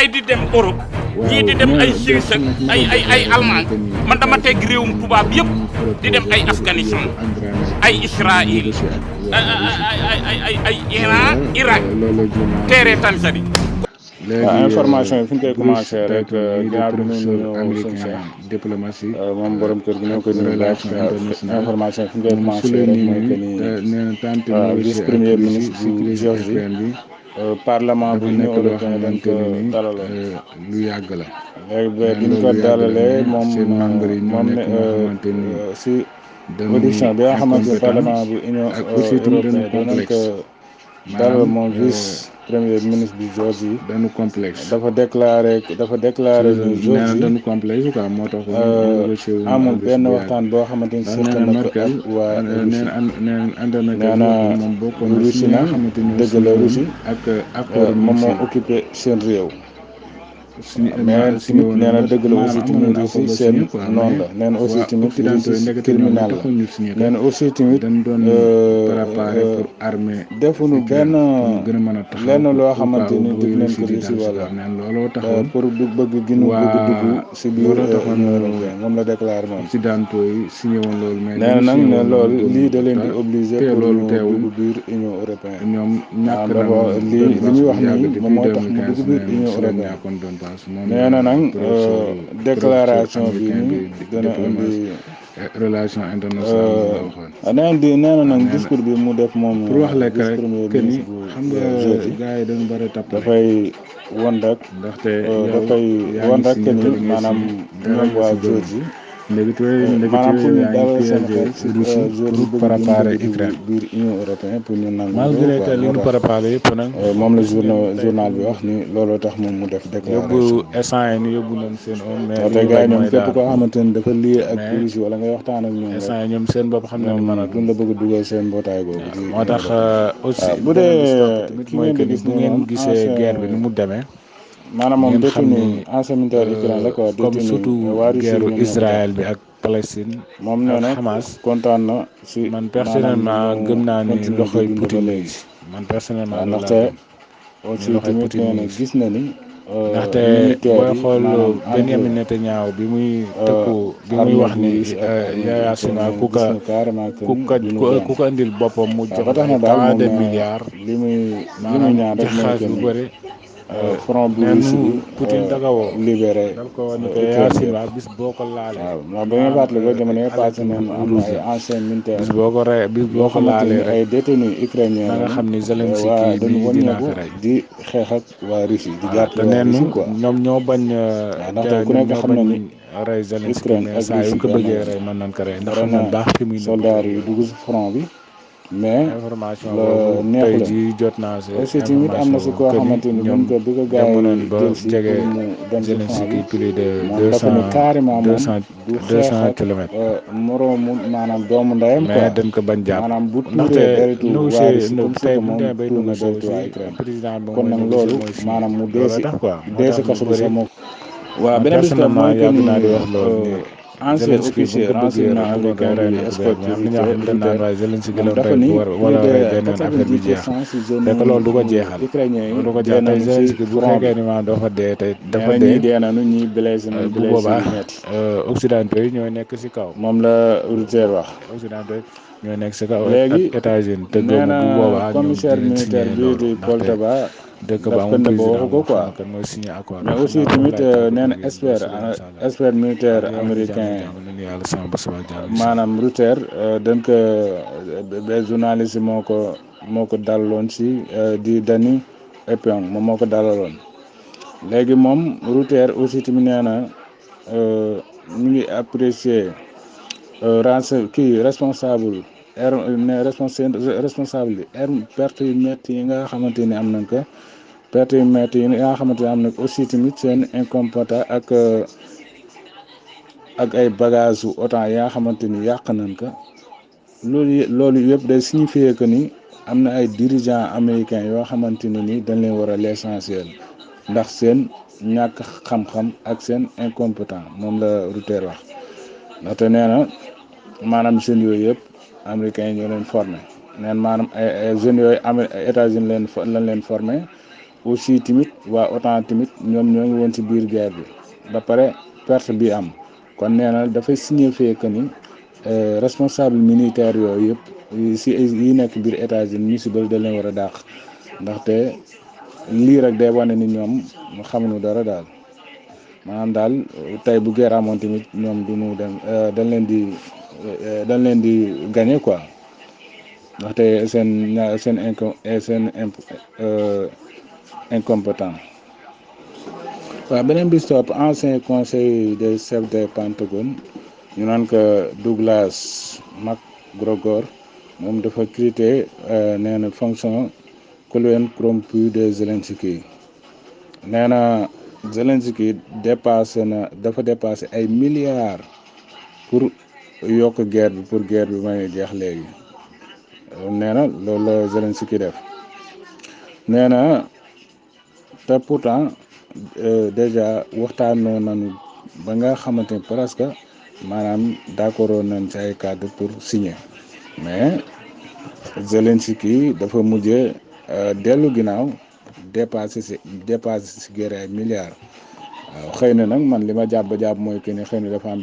gaay di dem Europe ñii di dem ay Suisse ay Allemagne man dama teg réewum tubaab yëpp di dem ay Afghanistan ay Israël ay Iran Irak teere Tanzanie. léegi information yi fi ñu koy commencé rek ginnaaw bi ñu ñëw suñu Cheikh diplomatie moom borom kër gi ñoo koy nuyu baax information yi fi ñu koy commencé rek mooy que ni vice premier ministre bu Géorgie parlement bu Union européenne dañ ko dalaloon lu yàgg la. léegi bi ñu ko dalalee moom ne si audition bi nga xamante ne parlement bu Union européenne danañ ko dalal moom vice premier ministre du Géorgie dañu complexe dafa déclaré ni Géorgie dañu complexe quoi moo tax amul benn waxtaan boo xamante ni seq na ko ak waa moom bokkoon na Russie na dëgg la Russie ak moom moo occupé seen réew mais tamit nee na dëgg la aussi tamit Russie seen noonu la nee na aussi tamit Russie criminel la nee na aussi tamit dañ doon préparé pour armée defuñu benn gën a mën a taxaw lenn loo xamante ni dig leen ko Russie wala looloo taxoon pour du bëgg ginu bëgg dugg si biir moom la déclaré moom occidentaux yi signé woon loolu mais nee na nag ne loolu lii da leen di obligé pour loolu ñu teewul dugg biir Union européenne ñoom ñàkk lii li muy wax nii moom moo tax mu dugg biir Union européenne nee na nag déclaration bi nii dana indi relation internationale nee na nag discours bi mu def moom pour wax lekk rek que ni xam nga Géorgie gars yi dañu bëri tapp dafay won rek ndaxte dafay won rek que ni maanaam ñoom waa Géorgie léegi maanaam pour ñu dalal seen xel si pour préparer Ukraine biir Union européenne pour ñu nangu malgré que li ñu préparé yëpp nag moom la journal bi wax ni looloo tax moom mu def déclaration yóbbu instant yi ni yóbbu nañ seen oom mais te gars yi ñoom képp koo xamante ni dafa lié ak Russie wala ngay waxtaan ak ñoom instant yi ñoom seen bopp xam nañ mën a duñ la bëgg dugal seen mbootaay googu moo tax aussi bu dee ki mooy que ngeen di gis bu ngeen gisee guerre bi ni mu demee maanaam moom ngeen xam détenu ni ancien militaire ukrainien la quoi comme détenu surtout waa Russie guerre ñoom ñoo Israël bi ak Palestine moom nee na Hamas kontaan na si man personnellement gëm naa ni loxoy Poutine la léegi man personnellement waaw loolu ndaxte laa gëm aussi loxoy tamit Poutine nee na la gis na ni ndaxte militaire booy yi xool maanaam Benyamin Netanyahu bi muy tëkku bi muy wax ni Yahya Sinwar ku ko indil boppam mu jox ba tax na daal tant de moom milliards li muy maanaam ñaan rek mooy jaxaas que bu ni bëri front bu nee Russie nu bi Poutine dagawoo libéré dal ko ni ko Ukraine Yahya bi. Sinwar bis boo ko laalee waaw ndax ba ngeen fàttali ko jamono yii passé neen am na ay ancien militaire bis boo ko rey bis boo yoo ko xamante ni laalee rek ay détenus ukrainien na nga xam ni Zelensky waa dañu mii dinaa wàññeeku fi rey di xeex ak waa Russie di waaw jàppale te waa neenu Russie quoi ñoom ñoo bañ ndaxte ku nekk xam na ni rey Zelensky Ukraine mais ak saa yu Russie ko benn bëggee la. rey mën nañ ko rey ndax Bare xam nañ na baax fi muy soldats yi dugg si front bi mais information la boobu neexu tey leen. jii jot naa si aussi tamit am na si koo xamante ni ñoom buñ ko bi ko gars jamono yi ba jël si jege pour mu dem si front Zelensky bi plus de moom dafa ni carrément moom du deux xeex cent ak kilomètres moroomu maanaam doomu ndeyam mais quoi dañ ko bañ jàpp maanaam bu ndaxte tuuree deritu waa négocier Russie comme si tey que bu ñu moom demee bay tuur na négocier deritu waa aussi Ukraine président bi kon mooy nag négocier loolu mooy signé maanaam mu dee loolu si tax quoi dee si kaso bi sax moo waaw man beneen bis tam mooy personnellement que yàgg ni naa di wax loolu ni ancien Zelensky bu officier ko bëggee renseignement rek bu ko américain rey bi na ko Scott mais am na ñoo xam ne dañ naan waaye Zelensky moom la dafa rey ni bu war a rey benn plus affaire bi de jeex 90% si zone fekk loolu du ko jeexal ukrainien yi du ko dee jeexal tey nañu si Zelensky bu front fekkee bi ni maanaam dafa dee tey dafa nee na dee ñii dee nañu ñii blessé nañu bu blessé boobaa yu metti occidentaux yi ñooy nekk si kaw moom la Reuters wax occidentaux yi ñooy nekk si kaw léegi ak États-Unis te nee gëmu na bu boobaa ñoom commissaire dinañ signé militaire bii loolu di ndaxte Poltava dëkk ba daf ko amul ne ba président waxu ko moo quoi xam kan mooy signé accord mais aussi tamit nee na expert militaire américain maanaam Reuters dañ ko ba journaliste moo ko dalaloon si di Dani Epion moom moo ko dalaloon léegi moom Reuters aussi tamit nee na ñu ngi apprécier responsable perte yu métti yi nga xamante ni am nañ ko perte yu métti yi nga xamante ni am na aussi tamit seen incompétent ak ay bagages su OTAN yi nga xamante ni yàq nañ ko loolu yëpp day signifier que ni am na ay dirigeants américains yoo xamante ne ni dañ leen war a l'essentiel ndax seen ñàkk xam-xam ak seen incompétent moom la Reuters wax ndaxte nee na maanaam jeunes yooyu yëpp américains yi ñoo leen formé neen maanaam ay jeunes yooyu États-Unis lañ leen formé aussi tamit waa OTAN tamit ñoom ñoo ngi woon ci biir guerre bi ba pare perte bi am kon nee na dafay signifier que ni responsable militaire yooyu yëpp yi nekk biir États-Unis ñu si bëri da leen war a dàq ndaxte lii rek day wane ni ñoom xamuñu dara daal maanaam daal tey bu guerre amoon tamit ñoom du ñu dem dañ leen di gagner quoi ndaxte seen incompétent. waaw beneen bi stop ancien conseil des chefs de Pentagone ñu naan ko Douglas MacGregor moom dafa critiquer nee na fonction colonie corrompue de Zelensky nee na Zelensky dafa dépassé ay milliards pour yokk guerre bi pour guerre bi may jeex léegi nee na loolu la Zelensky def nee na te pourtant déjà waxtaanoo nañu ba nga xamante ni presque maanaam d'accord nañ ci ay cadre pour signer mais Zelensky dafa mujjee dellu ginnaaw dépassé si guerre ay milliards waaw xëy na nag man li ma jàpp mooy que ni xëy na dafa am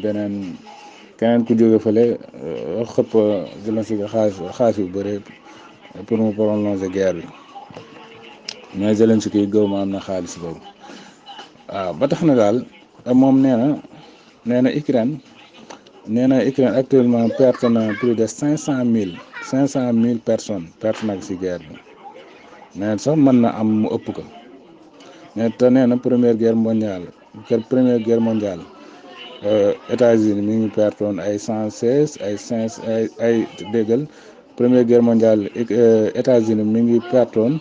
keneen ku jóge fële xëpp Zelensky xaalis yu bëre pour mu prolonger guerre bi mais Zelensky gëw ma am na xaalis boobu waaw ba tax na daal moom nee na Ukraine actuellement perte na plus de 500 000 personnes perte nag si guerre bi mais sax mën na am mu ëpp ko mais te nee na première guerre mondiale États-Unis mi ngi pertoon ay 116 ay déggal première guerre mondiale États-Unis mi ngi pertoon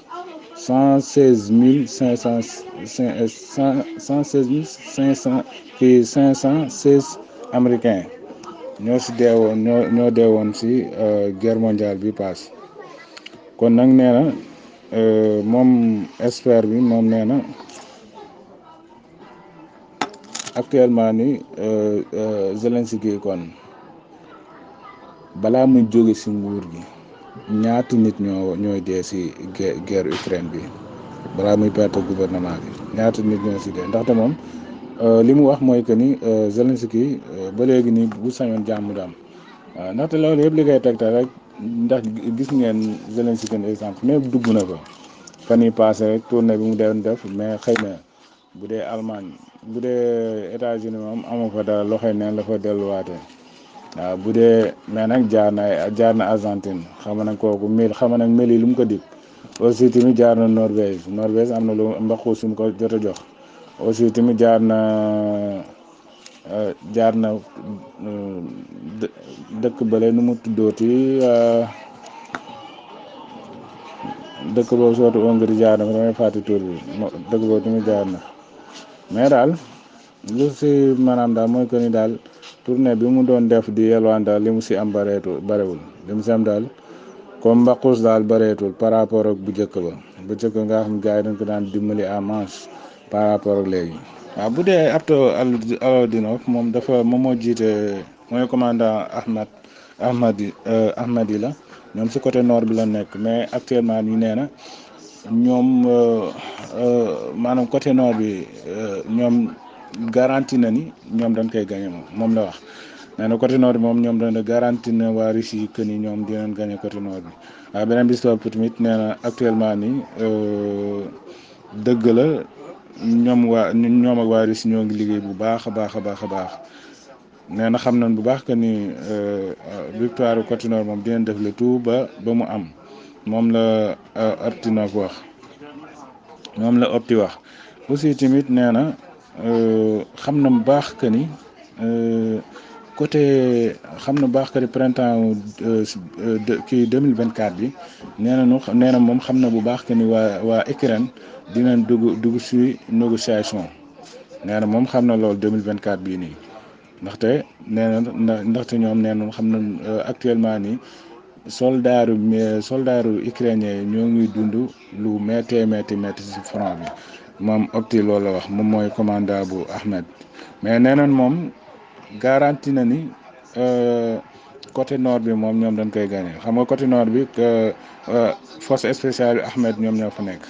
516 américains ñoo si deewoon ñoo deewoon si guerre mondiale bi paase kon nag nee na moom expert bi moom nee na actuellement ni Zelensky kon balaa muy jóge si nguur gi ñaata nit ñooy dee si guerre Ukraine bi balaa muy perte gouvernement bi ñaata nit ñoo si dee ndaxte moom li mu wax mooy que ni Zelensky ba léegi nii bu sañoon jàmm daam waaw ndaxte loolu yëpp li koy tegtal rek ndax gis ngeen Zelensky exemple mais dugg na ko fan yii passé rek tournée bi mu doon def mais xëy na bu dee Allemagne bu dee États-Unis moom amu fa dara loxoy neen la fa delluwaatee waaw bu dee mais nag jaar na Argentine xam nag kooku nag mel yi lu mu ko dig aussi tamit jaar na Norvège am na lu mbaqu su mu ko jot a jox aussi tamit jaar na dëkk bële nu mu tuddooti dëkk boobu sootu Hongrie jaar na fa damay fàtte tur bi dëkk boobu tamit jaar na mais daal lu si maanaam daal mooy que ni daal tournée bi mu doon def di yelwaan daal li mu si am barewul li mu si am daal comme mbaqus daal bareetul par rapport ak bu njëkk nga xam gars yi dañ ko daan dimbali à manche par rapport ak léegi. waaw bu dee Abdo Alodinov moom moo jiite mooy commandant Ahmadi la ñoom si côté nord bi la nekk mais actuellement nii nee na ñoom maanaam côté nord bi ñoom garanti na ni ñoom dañ koy gagné moom la wax. nee na côté nord bi moom ñoom dañu garanti na waa Russie que ni ñoom dinañ gagné côté nord bi waaye beneen bis topp tamit nee na actuellement nii dëgg la ñoom ak waa Russie ñoo ngi liggéey bu baax a baax nee na xam nañ bu baax que ni victoire côté nord moom dinañ def le tout ba mu am moom la Ortinov wax moom la Opti wax aussi tamit nee na xam na bu baax que ni. côté xam na baax que printemps kii 2024 bi nee na moom xam na bu baax que ni waa Ukraine dinañ dugg si négociation nee na moom xam na loolu 2024 bii nii ndaxte ndaxte ñoom nee na xam na actuellement nii soldaaru ukrainien yi ñoo ngi dund lu métti si front bi moom Opti loolu la wax moom mooy commandant bu Ahmed mais nee na moom. garanti na ni côté nord bi moom ñoom dañ koy gagné xam nga côté nord bi force spéciale Ahmed ñoom ñoo fa nekk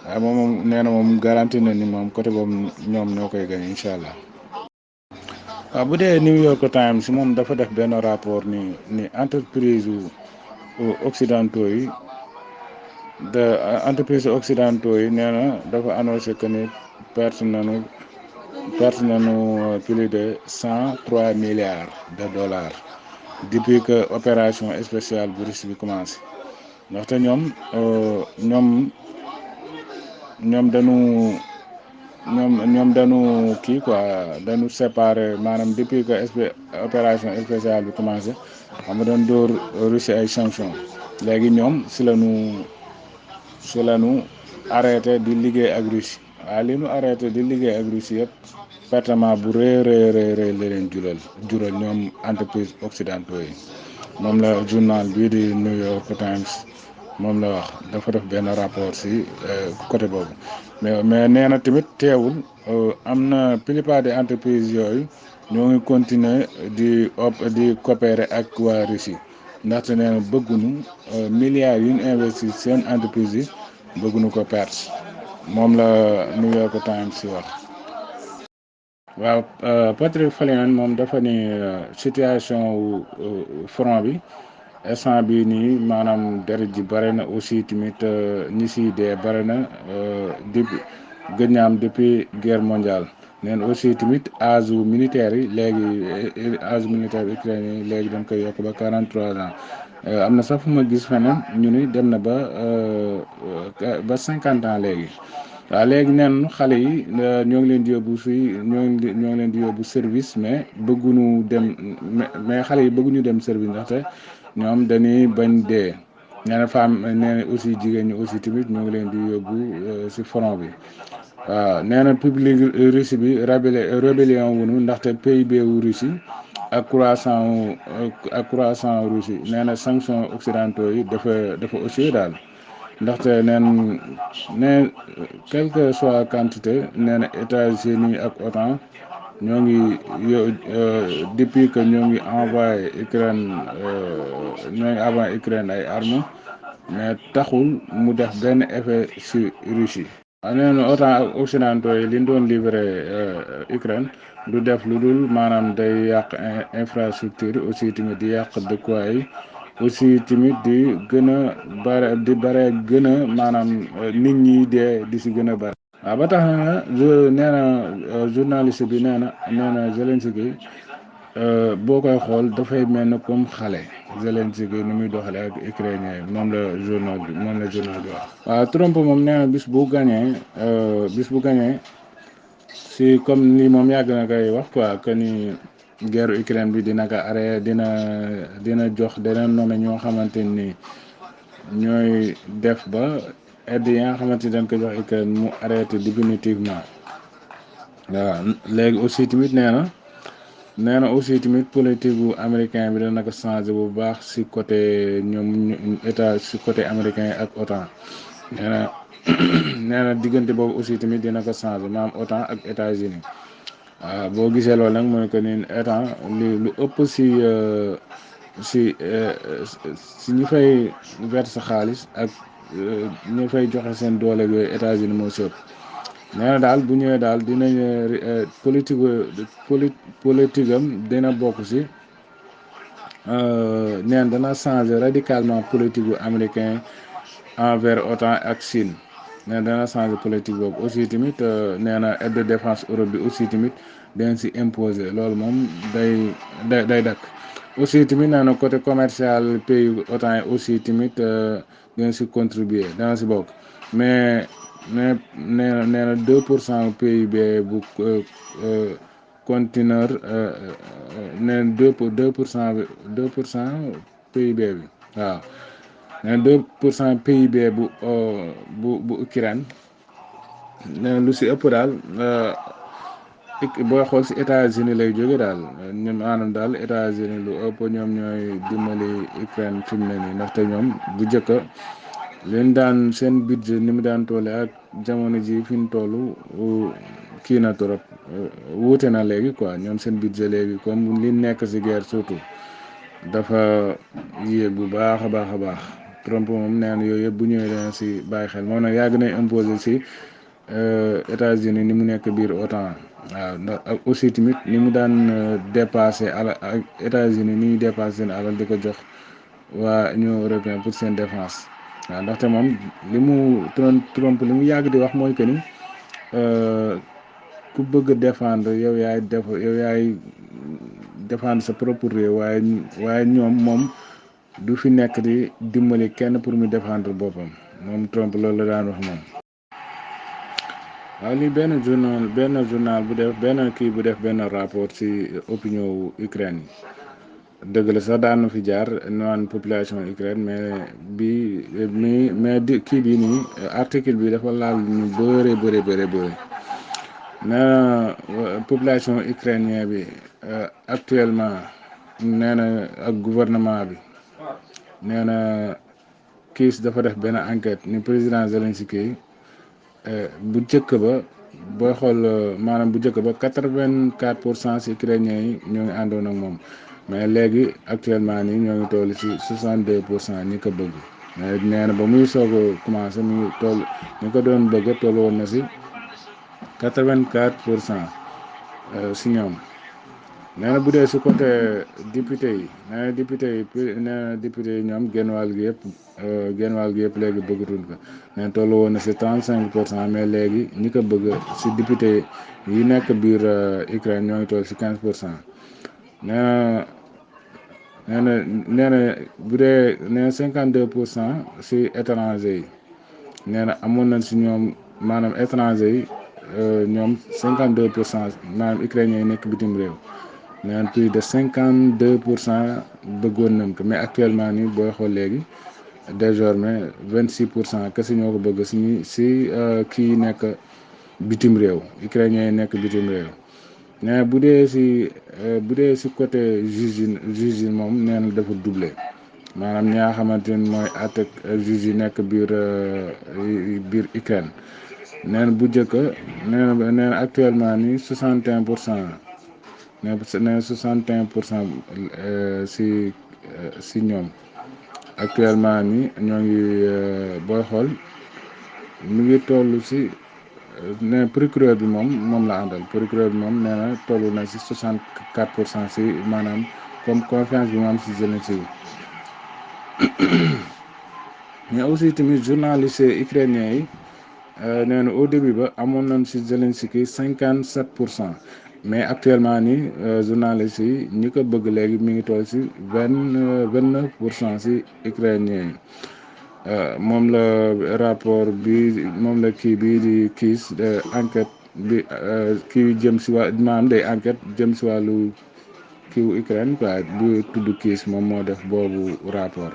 waaw moom nee na moom garanti na ni moom côté boobu ñoom ñoo koy gañ incha allah. waaw bu dee New York Times moom dafa def benn rapport ni entreprise occidentaux yi entreprise occidentaux yi nee na dafa annoncé que ni perte nañu plus de 103 milliards de dollars depuis que opération spéciale bu Russie bi commencé ndaxte ñoom dañu kii quoi dañu séparé maanaam depuis que opération spéciale bi commencé xam nga doon dóor Russie ay sanctions léegi ñoom si lañu arrêté di liggéey ak Russie waaye li ñu arrêté di liggéey ak Russie yëpp pertement bu rëy la leen jural ñoom entreprise occidentaux yi moom la journal bii di New York Times moom la wax dafa def benn rapport si côté boobu mais nee na tamit teewul am na plupart des entreprises yooyu ñoo ngi continuer di coopérer ak waa Russie ndaxte nee na bëgguñu milliards yu ñu investir seen entreprise yi bëgguñu ko perte moom la New York Times si wax. waaw Patrick Flynn moom dafa ni situation wu front bi instant bii nii maanaam deret ji bare na aussi tamit ñi siy dee bare na depuis gën ñaam depuis guerre mondiale neen aussi tamit âge militaire yi léegi âge militaire ukrainien yi léegi dañ koy yokk ba 43 ans am na sax fu ma gis feneen ñu ni dem na ba 50 ans léegi. waaw léegi neen xale yi ñoo ngi leen di yóbbu ñoo ngi leen di yóbbu service mais bëgguñu dem mais xale yi bëgguñu dem service ndaxte ñoom dañuy bañ dee nee na femme nee na aussi jigéen ñi aussi tamit ñoo ngi leen di yóbbu si front bi waaw nee na public Russie bi rébellion wunu ndaxte PIB wu Russie ak croissant Russie nee na sanction occidentaux yi dafa aussi daal. ndaxte neen quelle que soit quantité nee na États-Unis ak OTAN ñoo ngi depuis que ñoo ngi envoyé Ukraine ay armes mais taxul mu def benn effet ci Russie. waaw nee na OTAN ak occidentaux yi li ñu doon livré Ukraine du def lu dul maanaam day yàq infrastructure aussi tamit di yàq dëkkuwaay yi aussi tamit di gën a bare gën a maanaam nit ñi dee di si gën a bare. waaw ba tax na nee na journaliste bi nee na Zelensky boo koy xool dafay mel ne comme xale Zelensky ni muy doxalee ak ukrainien moom la journal bi wax. waaw Trump moom nee na bis bu gañee si comme ni moom yàgg na koy wax quoi que ni guerre Ukraine bi dina ko arrêté dina jox dina nommé ñoo xamante ni ñooy def ba aide yi nga xamante ni dañ ko jox Ukraine mu arrêté définitivement waaw léegi aussi tamit nee na aussi tamit politique bu américain bi dana ko changé bu baax si côté ñoom état si côté américain ak OTAN nee na diggante boobu aussi tamit dina ko changé maanaam OTAN ak États-Unis waaw boo gisee loolu nag mooy que ni état lu ëpp si ñi fay verse xaalis ak ñi fay joxe seen doole yooyu États-Unis moo si ëpp nee na daal bu ñëwee daal dinañ politique am dina bokk si neen dana changer radicalement politique bu américain envers OTAN ak Chine nee na dana changer politique boobu aussi tamit nee na aide de défense Europe bi aussi tamit dañ si imposer loolu moom day dakk aussi tamit nee na côté commercial pays OTAN yi aussi tamit dañ si contribuer dana si bokk mais nee na 2% PIB bu conteneur nee na 2% PIB bi waaw nee na 2% PIB bu Ukraine nee na lu si ëpp daal booy xool si États-Unis lay jóge daal maanaam daal États-Unis lu ëpp ñoom ñooy dimbali Ukraine fi mu ne nii ndaxte ñoom bu njëkk leen daan seen budget ni mu daan tolle ak jamono ji fi mu toll kii na trop wuute na léegi quoi ñoom seen budget léegi comme li nekk si guerre surtout dafa yéeg bu baax a baax Trump moom nee na yooyu yëpp bu ñëwee dana si bàyyi xel moom nag yàgg nay imposé si États-Unis ni mu nekk biir OTAN waaw ndax ak aussi tamit ni mu daan dépassé alal ak États-Unis ni ñuy dépassé seen alal di ko jox waa Union européenne pour seen défense waaw ndaxte moom li mu Trump li mu yàgg di wax mooy que ni ku bëgg a défendre yow yaay défendre sa propre réew waaye moom du fi nekk di dimbali kenn pour mu défendre boppam moom Trump loolu la daan wax moom. waaw lii benn journal bu def benn rapport ci opinion wu Ukraine yi dëgg la sax daan na fi jaar naan population Ukraine mais kii bii nii article bi dafa laal ñu bëre nee na population ukrainien bi actuellement nee na ak gouvernement bi nee na kiis dafa def benn enquête ni président Zelensky bu njëkk ba booy xool maanaam bu njëkk ba 84% ci ukrainiens yi ñoo ngi àndoon ak moom mais léegi actuellement nii ñoo ngi toll ci 62% ñi ko bëgg mais nee na ba muy soog a commencé mu ngi toll ñi ko doon bëgg toll woon na ci 84% ci ñoom. nee na bu dee si côté député yi nee na député yi ñoom genn wàll gi yëpp léegi bëggatuñ ko nee na toll woon na si 35% mais léegi ñi ko bëgg si député yi nekk biir Ukraine ñoo ngi toll si 15%. nee na bu dee nee na 52% si étranger yi nee na amoon nañ si ñoom maanaam étranger yi ñoom 52% maanaam ukrainiens yi nekk bitim réew. neen plus de 52% bëggoon nañ ko mais actuellement nii booy xool léegi désormais 26% kese ñoo ko bëgg si kii nekk bitim réew ukrainiens yi nekk bitim réew mais bu dee si côté juge yi moom nee na dafa doublé maanaam ñi nga xamante ni mooy àtte juge yi nekk biir Ukraine nee na bu njëkk nee na actuellement nii 61%. nee na 61% si ñoom actuellement ni ñoo ngi booy xool mi ngi toll si nee procureur bi moom la àndal procureur bi moom nee na toll na si 64% si maanaam comme confiance bi mu am si Zelensky mais aussi tamit journaliste ukrainien yi nee na au début ba amoon nañ si Zelensky 57%. mais actuellement nii journalistes yi ñi ko bëgg léegi mi ngi toll si 29% si ukrainiens yi moom la rapport bi moom la kii bii di kiis enquête bi kii jëm si maanaam day enquête jëm si wàllu kiiw Ukraine quoi bu tudd kiis moom moo def boobu rapport.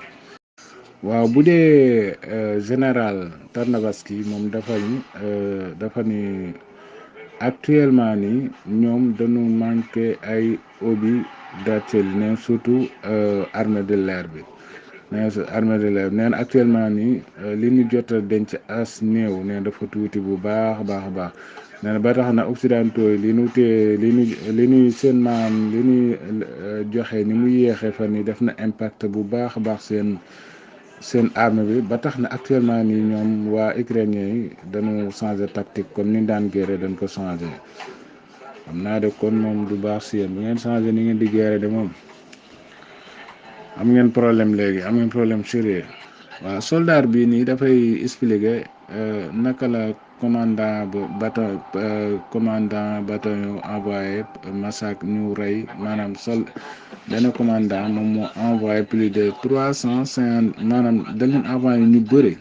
waaw bu dee général Tarnavski moom dafa ni actuellement nii ñoom dañu manqué ay obus d'artillerie ne surtout armée de l'air bi nee na actuellement nii li ñu jot a denc as néew nee dafa tuuti bu baax nee na ba tax na occidentaux yi li ñu seen maam li ñuy joxe ni mu yéexee fan ni def na impact bu baax seen armée bi ba tax na actuellement nii ñoom waa ukrainiens yi dañu changer tactique comme ni daan guerre dañ ko changer xam naa de kon moom du baax si yéen bu ngeen changer ni ngeen di guerre de moom am ngeen problème sérieux waaw soldat bii nii dafay expliquer naka la commandant bataillon envoyé massacre ñu rey maanaam benn commandant moom moo envoyé plus de 350 maanaam da leen envoyé ñu bëri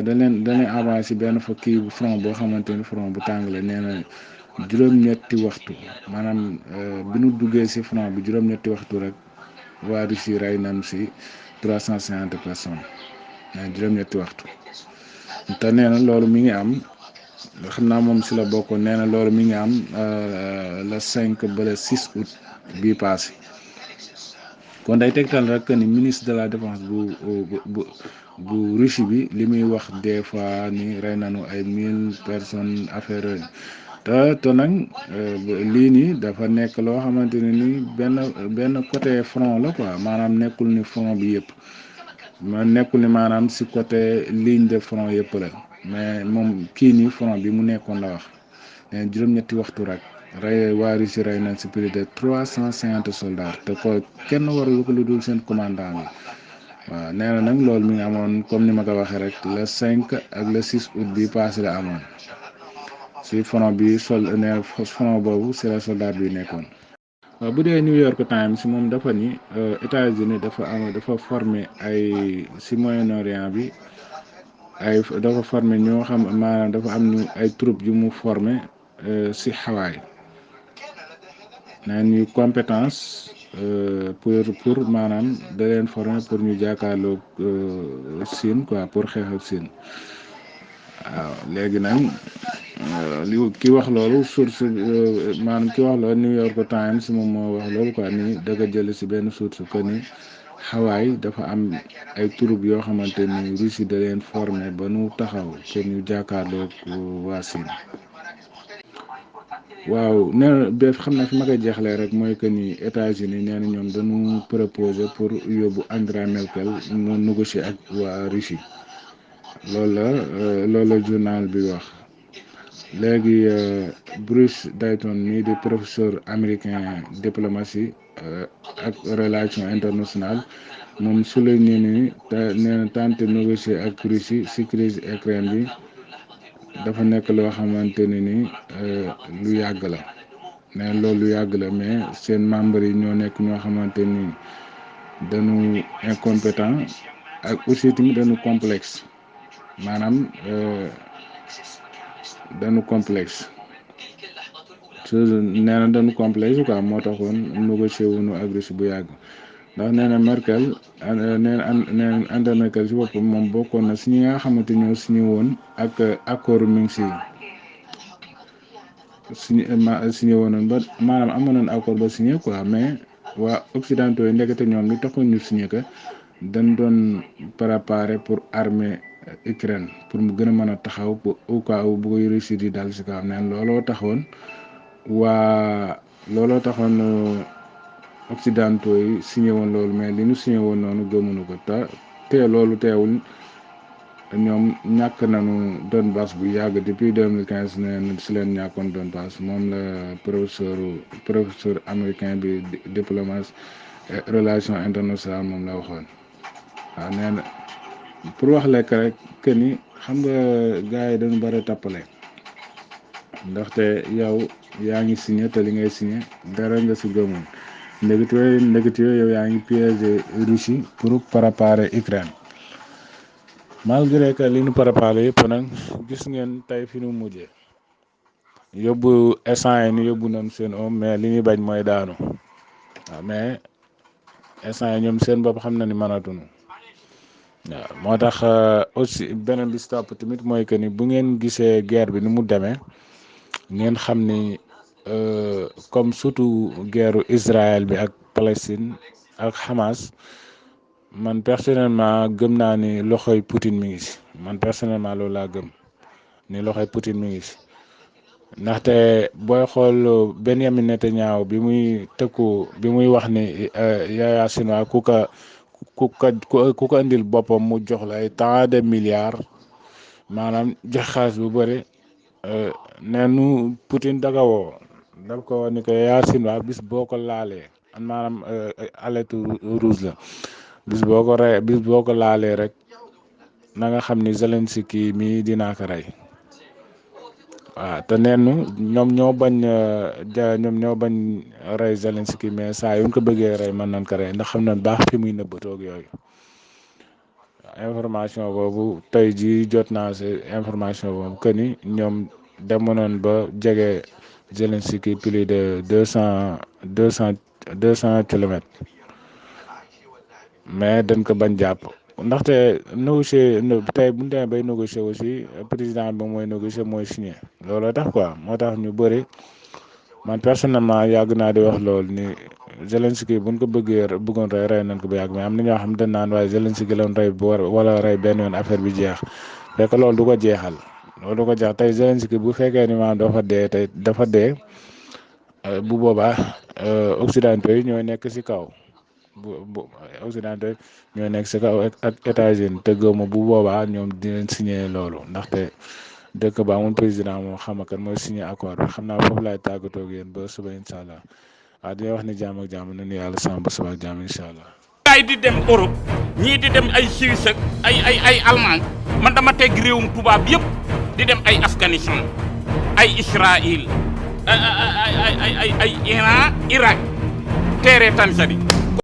da leen envoyé si benn fa kii bu front boo xamante ni front bu tàng la nee na juróom-ñetti waxtu maanaam bi ñu duggee si front bi juróom-ñetti waxtu rek waa Russie rey nañ si 350 personnes juróom-ñetti waxtu te nee na loolu mi ngi am xam naa moom si la bokkoon nee na loolu mi ngi am le 5 ba le 6 août bii passé kon day tegtal rek ni ministre de la défense bu Russie bi li muy wax des fois ni rey nañu ay 1000 personnes affaire te nag lii nii dafa nekk loo xamante ne ni benn côté front la quoi maanaam nekkul ni front bi yëpp ma nekkul ni maanaam si côté ligne de front yëpp la mais moom kii nii front bi mu nekkoon la wax nee na juróom-ñetti waxtu rek rey waa Russie rey nañ si plus de 350 soldats te ko kenn warul ko lu dul seen commandant bi waaw nee na nag loolu mi ngi amoon comme ni ma ko waxee rek le 5 ak le 6 août bi passé la amoon si front bi nee front boobu si la soldat bi nekkoon. waaw bu dee New York Times moom dafa ni États-Unis dafa formé ay si Moyen-Orient bi dafa formé ñoo xam maanaam dafa am ñu ay troupes yu mu formé si Hawaï naan ñu compétence pour maanaam da leen formé pour ñu jàkkaarloog Chine quoi pour xeex ak Chine waaw léegi nag li ki wax loolu source maanaam ki wax loolu New York Times moom moo wax loolu quoi ni da nga jël si benn source que ni Hawaï dafa am ay troupe yoo xamante ni Russie da leen formé ba nu taxaw pour ñu jàkkaarloog waa Chine. waaw nee na ba xam na fi ma koy jeexalee rek mooy que ni États-Unis nee na ñoom dañu proposé pour yóbbu Angela Merkel mu négocier ak waa Russie loolu la journal bi wax. léegi Bruce Dayton mii di professeur américain diplomatie ak relation internationale moom souligné ni nee na tenter négocier ak Russie si crise Ukraine bi dafa nekk loo xamante ne ni lu yàgg la nee loolu lu yàgg la mais seen membres yi ñoo nekk ñoo xamante ni dañu incompétent ak aussi tamit dañu complexe maanaam dañu complexe toujours nee na dañu complexe quoi moo taxoon négocier wuñu ak Russie bu yàgg ndax nee na Merkel nee na Angela Merkel si boppam moom bokkoon na si ñi nga xamante ñoo signé woon ak accord Minsk signé woon ba maanaam amoon nañ accord ba signé quoi mais waa occidentaux yi ndekete ñoom li taxoon ñu signé que dañ doon préparer pour armer Ukraine pour mu gën a mën a taxaw pour au cas où bu koy Russie di dal si kaw neen looloo taxoon occidentaux yi signé woon loolu mais li ñu signé woon noonu gëmuñu ko te loolu teewul ñoom ñàkk nañu Donbass bu yàgg depuis 2015 neen si leen ñàkkoon Donbass moom la professeur américain bi diplomate relation internationale moom la waxoon waaw nee na pour wax lekk rek que ni xam nga gars yi dañu bëri tappale ndaxte yow yaa ngi signé te li ngay signé dara nga si gëmoon ndekete yow yaa ngi piégé Russie pour préparer Ukraine malgré que li ñu préparé yëpp nag gis ngeen tey fi nu mujjee yóbbu instant yi ni yóbbu nañ seen mais li ñuy bañ mooy daanu waaw mais instant yi ñoom seen bopp xam na ni mënatuñu waaw moo tax aussi beneen bi si topp tamit mooy que ni bu ngeen gisee guerre bi ni mu demee ngeen xam ni comme surtout guerre Israël bi ak Palestine ak Hamas man personnellement gëm naa ni loxoy Poutine mi ngi si man personnellement loolu laa gëm ni loxoy Poutine mi ngi si ndaxte booy xool Benyamin Netanyahu bi muy tëkku bi muy wax ni Yaya Sinwar ku ko indil boppam mu jox la ay tant de milliards maanaam jox xaalis bu bëri neenu Poutine dagawoo daf ko wax ni ko Yaya Sinwar bis boo ko laalee maanaam alerte rouge la bis boo ko laalee rek na nga xam ni Zelensky mii dinaa ko rey waaw te neenu ñoom ñoo bañ rey Zelensky mais saa yu ñu ko bëggee rey mën nañ ko rey ndax xam na baax fi muy nëbbatoog yooyu information boobu tey jii jot naa si information boobu que ni ñoom demoon ba jege Zelensky plus de 200 kilomètres mais dañ ko bañ jàpp ndaxte négocier tey bu ñu demee bay négocier aussi président bi mooy négocier mooy signé looloo tax quoi moo tax ñu bëri man personnellement yàgg naa di wax loolu ni Zelensky buñ ko bëggoon rey nañ ko ba yàgg mais am na ñoo xam dañ naan waaye Zelensky lañ rey wala rey benn yoon affaire bi jeex fekk loolu du ko jeexal tey Zelensky bu fekkee ni maanaam dafa dee bu boobaa occidentaux yi ñooy nekk ci kaw occidentaux ñoo nekk si kaw ak États-Unis te gëwma bu boobaa ñoom dinañ signé loolu ndaxte dëkk ba amul président moom xam kan mooy signé accord bi xam naa foofu laay tàggatoo ak yéen ba suba incha allah waaw di wax ni jàmm ak jàmm nañu yàlla sàmm ba suba ak jàmm incha allah. gaay di dem Europe ñii di dem ay Suisse ak ay Allemagne man dama teg réewum tubaab yëpp di dem ay Afghanistan ay Israël ay Iran Irak teere Tanzanie